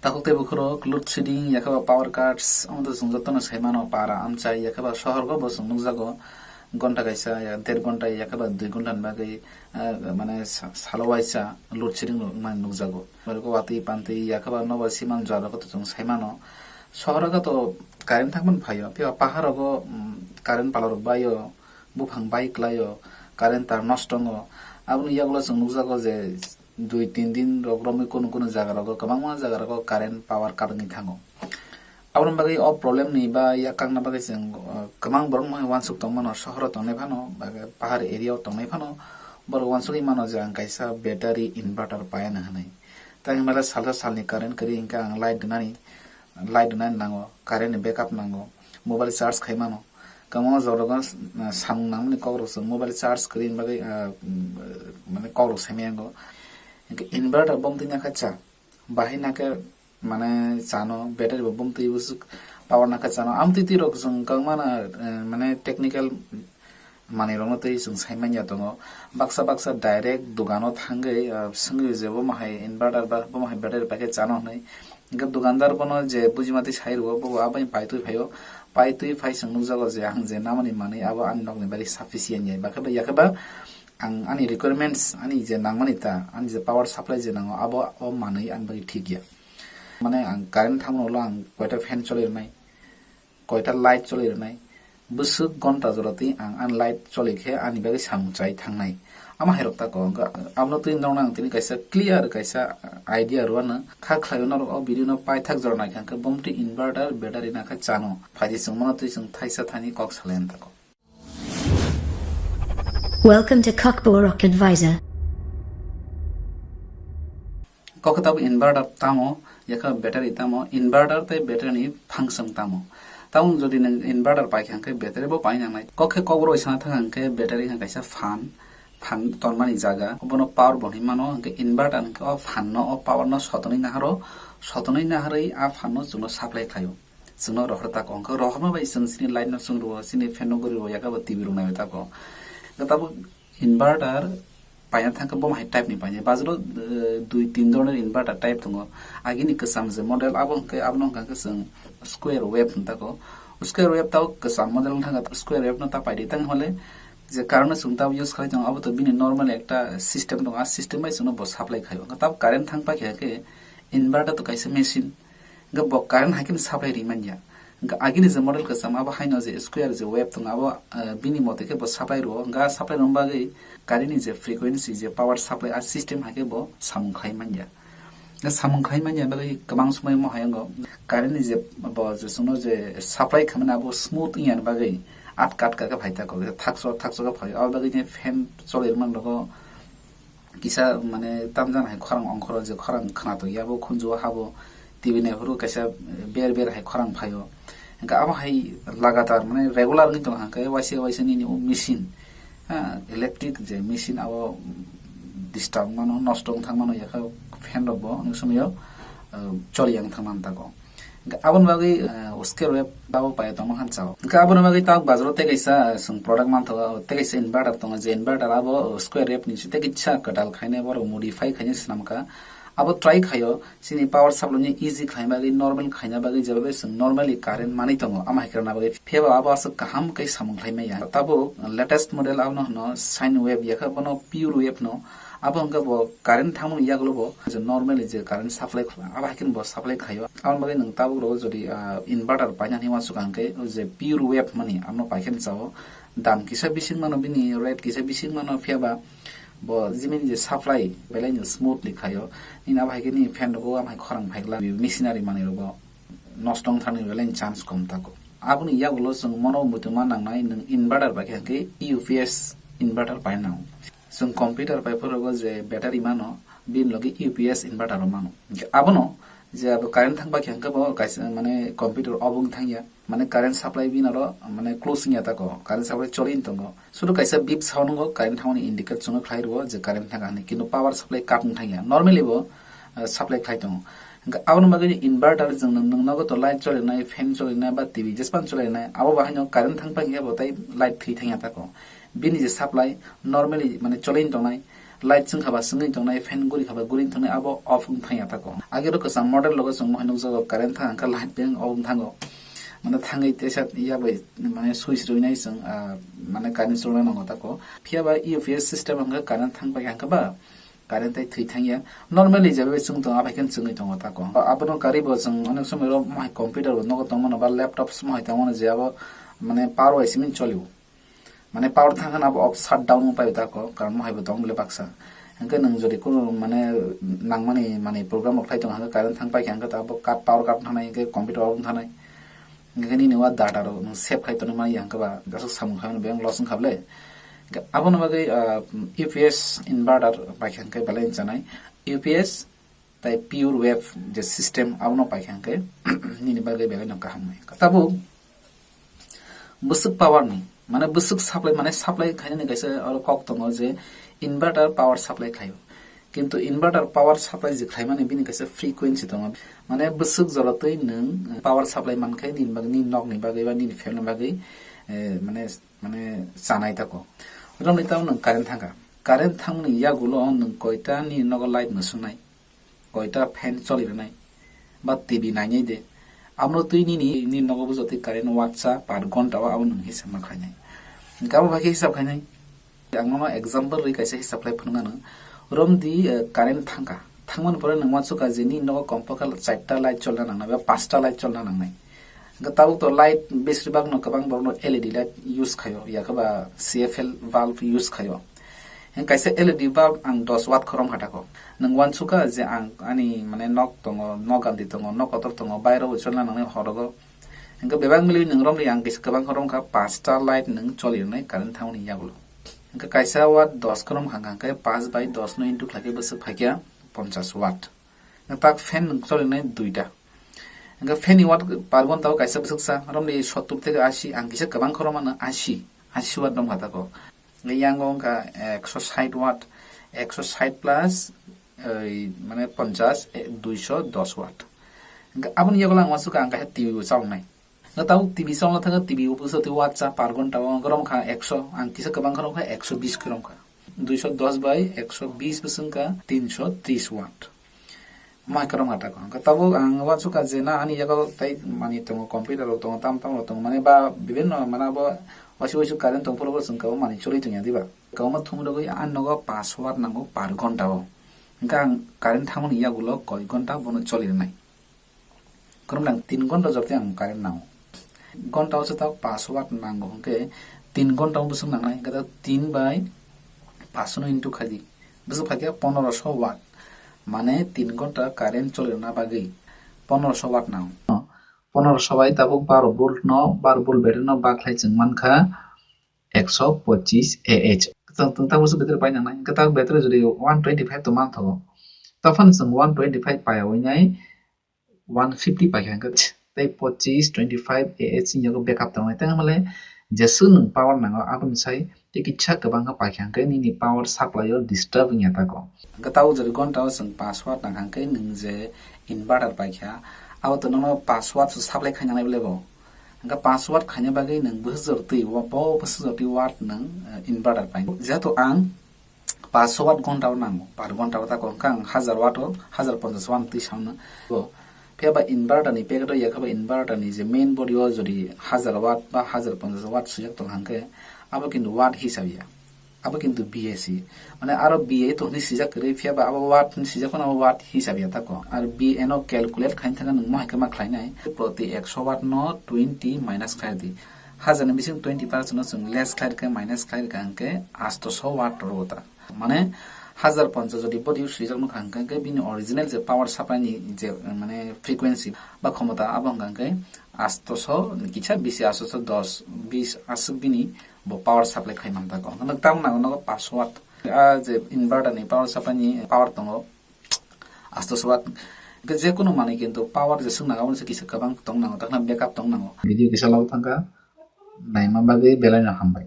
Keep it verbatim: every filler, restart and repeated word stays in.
Takhuk tei bukhurok, load shedding, yakhe ba power cuts, omo to chwng jotono sai mano, para amchai, yakhe ba sohor go bo chwng nukjago, gonta kaisa, ya, der gonta, yakhe ba dui gonta ni bagwi, eh, mane sa-, salo waisa load shedding rok wngmani nukjago. Oro watwi pantwi, yakhe ba nobar siman jora rok to chwng sai mano. Sohor o to current thangmani phaio, phiya pahar rogo, mm, current pala rok baio, buphang bai klaio, current tar nosto wngo. Aboni yagulo chwng nukjago je dui tin din rok romwi kunu kunu jaga rogo, kwbangma jaga rogo current power cut wngwi thango. Aboni bagwi o problem ni ba yak kakna bagwi chwng, uh, kwbang borok no uansuk tong mano, sohor o tongnai phano, ba pahar area o tongnai phano, borok uansugwi mano je ang kaisa battery inverter paiya na hwnwi. Tei hwnba le salsa salni current kwrwi hwnkhe ang light rwnani, light rwnani nango, current ni backup nango, mobile charge khai mano. Kwbangma jora o, uh, samung nangmani kok rok chwng mobile charge kwrwi ni bagwi, uh, mm, mane kok rok sai maya wngo. Hwnkhe inverter bomtwi nakha cha, bahai nakhe mane chano, battery bo bomtwi bwswk power nakha chano. Amtwi twi rok chwng kwbangma na, eh, mane technical manwi rokno twi chwng sai manya tongo. Baksa baksa direct dogano thangwi, ah, swngwi je bomo hai inverter ba bomo hai battery paikhe chano hwnwi. Hwnkhe dogandar bono je bujima twi sai rwo, bo abo hai paitwi phaio. Paitwi phai chwng nukjago je ang je namani manwi abo ani nokni bagwi sufficient ya. Bakhe ba, yakhe ba ang ani requirements, ani je nangmani ta, ani je power supply je nango, abo o manwi ani bagwi thik ya. Mane ang current thangmano ulo ang koita fan choli rwnai, koita light choli rwnai, bwswk gonta jora twi ang ani light choli khe ani bagwi samung chai thangnai. Ama hai rok tako, hwnkhe abono twi norokno ang tini kaisa clear kaisa idea rwano kha khlaio, norok o video no paithak jora naikha hwnkhe bomtwi inverter battery nakha chano. Phaidi chwng mano twi chwng thaisa thani kok salai ang tako. Welcome to Kokborok Advisor. Kokhe tabuk inverter tamo, yakhe battery tamo, inverter tei battery ni function tamo. Tabuk jodi nwng inverter paikha hwnkhe battery bo pai nangnai. Kokhe kokborok sana thang hwnkhe battery hwnkhe kaisa fan, fan tonmani jaga, obono power bo hinwi mano, hwnkhe inverter hwnkhe o fan no, o power no sotonwi naharo, sotonwi naharwi a fan no chwngno supply khlaio. Chwngno rohor tako, hwnkhe rohorma bai chwng chini light no chwng rwo, chini fan no guri rwo, yakhe bo T V rok naiwi tako. Hwnkhe tabuk inverter paina thangkhe bomo hai type ni paina. Bazaro, eh, dui tin dhoronor inverter type tongo. Agini kwcham je model abo hwnkhe, abono hwnkha khe chwng square wave hwn tako. Square wave tabuk kwcham model wng thangkha, square wave no ta paidi tang hole je current no chwng tabuk use khlai tongo, abo to bini normal ekta system tongo, a system bai chwngno bo supply khlaio. Hwnkhe tabuk current thang paikha khe inverter to kaisa machine. Hwnkhe bo current hai kheno supply ri manya. Hwnkhe agini je model kwcham abo haino je square je wave tongo abo, eh, bini mote khe bo supply rwo. Hwnkhe a supply rwna bagwi current ni je frequency je power supply a system hai khe bo samung khlai manya. Hwnkhe samung khlai manya bagwi kwbang somoi mo hai wngo. Current ni je bo je chwngno je supply khaimani abo smooth wngya bagwi atka atka khe phai tako. Thakso thakso khe phai. Abo bagwi je fan choli rwmani rwgo. Kisa mane tamjani hai khorang ongkhoro je khorang khwnatok ya bo khunju o habo T V naiphuru kaisa ber ber hai khorang phaio. Hwnkhe abo hai lagatar mane regular wngwi tongkha hwnkhe waisa waisa nini o machine, ha, electric je machine abo disturb mano, nosto wng thang mano yakhe fan rok bo onek somoyo, ah, choli yang thang man tako. Hwnkhe aboni bagwi, eh, square wave abo pai tongma khan chao. Hwnkhe aboni bagwi tabuk bazaro tei kaisa, eh, chwng product manthogo, tei kaisa inverter tongo, je inverter abo, eh, square wave ni se tei kisa kwtal khainai borok modify khainai swnamkha. Abo try khaio, chini power supply ni easy khaina bagwi, normal khaina bagwi, jeba bai chwng normally current manwi tongo, ama hai kwrwngna bagwi. Phiya ba abo aswk kaham khe samung khlai maya. Tabuk latest model abono hwno sine wave, yakhe bono pure wave no. Abo hwnkhe bo current thangmani yagulo bo je normally je current supply khla-, abo hai kheno bo supply khaio. Aboni bagwi nwng tabuk rw jodi, ah, inverter paina hinwi uansuk ang khe, o je pure wave mani, abono pai kheno chao. Dam kisa bising mano, bini rate kisa bising mano, phiya ba bo jimini je supply belai no smoothly khaio. Nini abo hai khe nini fan rok o, abo hai khorang phai glak, machinery manwi rok bo nosto wng thangni belai chance kom tako. Aboni yagulo chwng mono muitu ma nangnai, nwng inverter bai khe hwnkhe U P S inverter pai nango. Chwng computer bai phuru rwgo je battery mano, bini logi U P S inverter rok mano. Hwnkhe abono je abo current thang bai khe hwnkhe bo kaisa mane computer off wng thang ya, mane current supply bini oro mane close wng ya tako, current supply choli wng tongo. Sudu kaisa beep sound wngo, current thangmani indicate chwngno khlai rwo je current thangkha hwnwi, kintu power supply cut wng thangya. Normally bo, eh, supply khlai tongo. Hwnkhe aboni bagwi inverter chwng nwng, nwng nogo to light cholinai, fan cholinai ba T V jespan cholinai, abo bahai no current thang paikhe bo tai light thwi thangya tako. Bini je supply normally mane choli tongnai, Light chwng khaba chwngwi tongnai, fan guri khaba guri tongnai, abo off wng thangya tako. Agero kwcham model logo chwng mohai nukjago, current thang hwnkhe light beng off wng thango. Mane thangwi teisa yabai mane switch rwinai chwng, ah, mane current chwlna nango tako. Phiyaba U P S system hwnkhe current thang pai hwnkhe ba current tai thwi thangya. Normally jeba bai chwng tongo, abai khe chwngwi tongo tako. Abono karwi bo chwng onek somoi ro mohai computer bo nogo tongmano ba laptops mohai tongmano je abo mane power bai simi cholio. Mane power thang khana abo off shutdown wng pai tako, karon mohai bo tong bole baksa. Hwnkhe nwng jodi kunu mane nangmani mane program rok khai tong hwnkhe current thang pai khe hwnkhe abo cut, power cut thangnai hwnkhe computer off thangnai. Hwnkhe nini o data rok nwng save khai tonwi manya hwnkhe ba aswk samung khai mano beng loss wngkha bole. Hwnkhe aboni bagwi, ah, U P S inverter pai khe hwnkhe belai wng chanai. U P S tai pure wave je system abono pai khe hwnkhe nini bagwi belai no kaham wngnai. Tabuk bwswk power ni, mane bwswk supply, mane supply khainani kaisa oro kok tongo je inverter power supply khlaio. Kintu inverter power supply je khlaimani bini kaisa frequency tongo. Mane bwswk jora twi nwng power supply mankhe nini bagwi, nini nokni bagwi ba nini fan ni bagwi, eh, mane, mane chanai tako. Romni tamo nwng current thangkha. Current thangmani yagulo nwng koita nini nogo light mwswngnai, koita fan choli rwnai, ba T V nainai de. Abono twi nini, nini nogo bujotwi current watcha per ghonta o abo nwng hisab ma khlainai. Hwnkhe abo bai khe hisab khainai. Ang nono example rwi kaisa hisab khlai phunuknano. Romdi, eh, current thangkha. Thangmani pore nwng uansukha je nini nogo komporkhe charta light cholna nangnai ba pasta light cholna nangnai. Hwnkhe tabuk to light besibak no kwbang borok no L E D light use khaio, yakhe ba C F L bulb use khaio. Hwnkhe kaisa L E D bulb ang dos watt khorang kha tako. Nwng uansukha je ang ani mane nok tongo, nok gandi tongo, nok kotor tongo, bairo bo cholna nangnai horogo. Hwnkhe bebak milwi nwng romri ang kisa kwbang khorang kha, pasta light nwng choli rwnai current thangmani yagulo. Hwnkhe kaisa watt dos khorang kha hwnkhe panch bai dos no into khlaikhe bwswk phaikha ponchash watt. Tak fan choli nai duita. Hwnkhe fan ni watt per ghonta o kaisa bwswksa, romni sottur theke ashi, ang kisa kwbang khorokmano ashi, ashi watt wngkha tako. Hwnkhe yango wngkha ekso sait watt, ekso sait plus, ei, mane ponchash, eh, duiso dos watt. Hwnkhe aboni yagulo ang uansukha ang kaisa T V bo chaloknai. Hwnkhe tabuk T V chongla thangkha, T V o bwswk twi watt cha per ghonta o, hwnkhe romkha ekso, ang kisa kwbang khe romkha ekso bis khe romkha. Duiso dos bai ekso bis bwswk wngkha tinso tris watt. Mai khe romkha tako. Hwnkhe tabuk ang uansukha je na ani yago tei mani tongo, computer rok tongo, tam tam rok tongo, mane ba bibinno mane abo waisi waisi current tong phuru bo chwng kabo mani choli tongya diba. Kwbangma thum rwgwi ani nogo pash watt nango per ghonta o. Hwnkhe ang current thangmani yagulo koi ghonta bono choli rwnai. Kwrwng nang tin ghonta jotoni ang current nango. Ghonta o se tak pash watt nango hwnkhe tin ghonta o bwswk nangnai hwnkhe tak tin bai pash no into khaidi. Bwswk phaikhe ponoroso watt. Mane tin ghonta current choli rwna bagwi ponoroso watt nango. Ponoroso bai tabuk baro volt no, baro volt battery no bakhlai chwng mankha ekso pochis A H. Chwng, chwng tak bwswk battery pai nangnai. Hwnkhe tak battery jodi one twenty five tong manthogo. Taphano chwng one twenty five paiyawi nai one fifty paikha hwnkhe tei pochis, twenty five A H ni yago backup tongnai. Tei hwnmale jeswk nwng power nango aboni sai tei kisa kwbang khe paikha hwnkhe nini power supply o disturb wngya tako. Hwnkhe tabuk jodi ghonta o chwng pash watt nangkha hwnkhe nwng je inverter paikha, abo to nono pash watt se supply khainani bole bo. Hwnkhe pash watt khaina bagwi nwng bwswk jor twi, bo bwswk jor twi watt nwng, eh, inverter pai. Jehetu ang pash watt ghonta o nango, per ghonta o tako hwnkhe ang hajar watt o, hajar ponchash watt twi samno. Bo, phiya ba inverter ni packet o yakhe ba inverter ni je main body o jodi hajar watt ba hajar ponchash watt swijak tong hwnkhe abo kintu watt hisab ya. Abo kintu B A C. Mane aro B A to hwnwi swijak kwrwi, phiya ba abo watt hwnwi swijak phano abo watt hisab ya tako. Aro B A no calculate khaina thangkhe nwng mohai khe ma khlainai. Proti ekso watt no twenty minus khlai di. Hajar ni bising twenty percent no chwng less khlai rwkha, minus khlai rwkha hwnkhe atso watt rwo ta. Mane hajar ponchash jodi body swijak nukha hwnkhe bini original je power supply ni je, mane frequency ba khomota abo hwnkha hwnkhe atso kisa bisi, atso dos bis aswk bini bo power supply khai man tako. Hwnkhe tabuk nango nogo pash watt. A je inverter ni power supply ni power tongo atso watt. Hwnkhe je kunu manwi kintu power je swk nango aboni se kisa kwbang tong nango, takhna backup tong nango. Video kisa labo thangkha, naima bagwi belai no hambai.